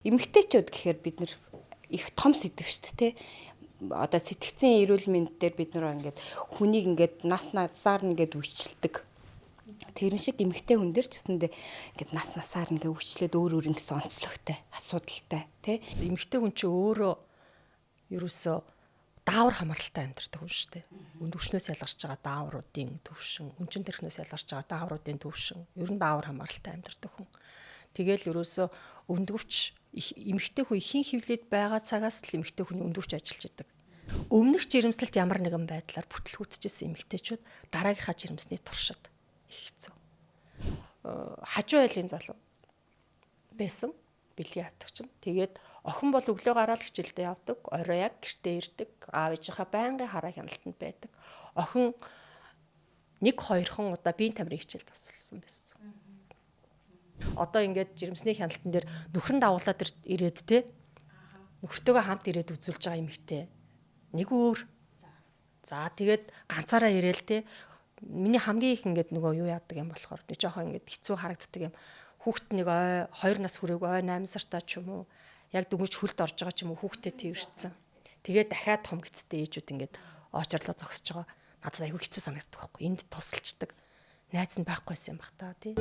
Эмэгтэйчүүд гэхээр бид нэр их том сэдэв шүү дээ. Одоо сэтгцийн эрүүл мэнд дээр бид нар ингээд хүнийг ингээд нас насаар ингээд үйлчилдэг. Тэрэн шиг эмэгтэй хүн дээр ч гэсэндээ ингээд нас насаар ингээд үйлчлээд өөр өөр ингэсэн онцлогтой, асуудалтай тий. Эмэгтэй хүн чинь өөрөө ерөөсөө даавар хамааралтай амьдардаг хүн шүү дээ. Өндөвчнөөс ялгарч байгаа даавруудын төвшин, өнчин тэрхнээс ялгарч байгаа даавруудын төвшин, ер нь даавар хамааралтай амьдардаг хүн. Тэгэл ерөөсөө өндөвч эмэгтэй хүн ихийн хөвлөд байгаа цагаас л эмэгтэй хүний өндөвч ажиллаж идэг. Өмнөх жирэмслэлт ямар нэгэн байдлаар бүтлгүүцчихсэн эмэгтэйчүүд дараагийнхаа жирэмсний туршид их хэцүү. Хажуу айлын залуу байсан бэлгийн авдаг чинь. Тэгээд охин бол өглөө гараал хичээлдээ явдаг, орой яг гэртээ ирдэг, аав ээжийнхаа байнгын хараа хяналтанд байдаг. Охин нэг хоёрхан удаа биеийн тамирын хичээл тасалсан байсан. Одоо ингээд жирэмсний хяналтан дээр нөхрөн дагуулад ирээд те нөхөртөөгөө хамт ирээд үзүүлж байгаа эмэгтэй нэг өөр. За тэгээд ганцаараа ирээл те миний хамгийн их ингээд нөгөө юу яадаг юм болохоор нэг жоохон ингээд хэцүү харагддаг юм. Хүүхэд нэг ой 2 нас хүрээгүй ой 8 сартаа ч юм уу яг дөнгөж хөлд орж байгаа ч юм уу хүүхдээ тэрвэрсэн. Тэгээд дахиад том гэцтэй ээжүүд ингээд очрлоо зогсож байгаа. Надад айгүй хэцүү санагддаг байхгүй. Энд тусалчдаг. Найз нь байхгүйсэн юм бах та тий.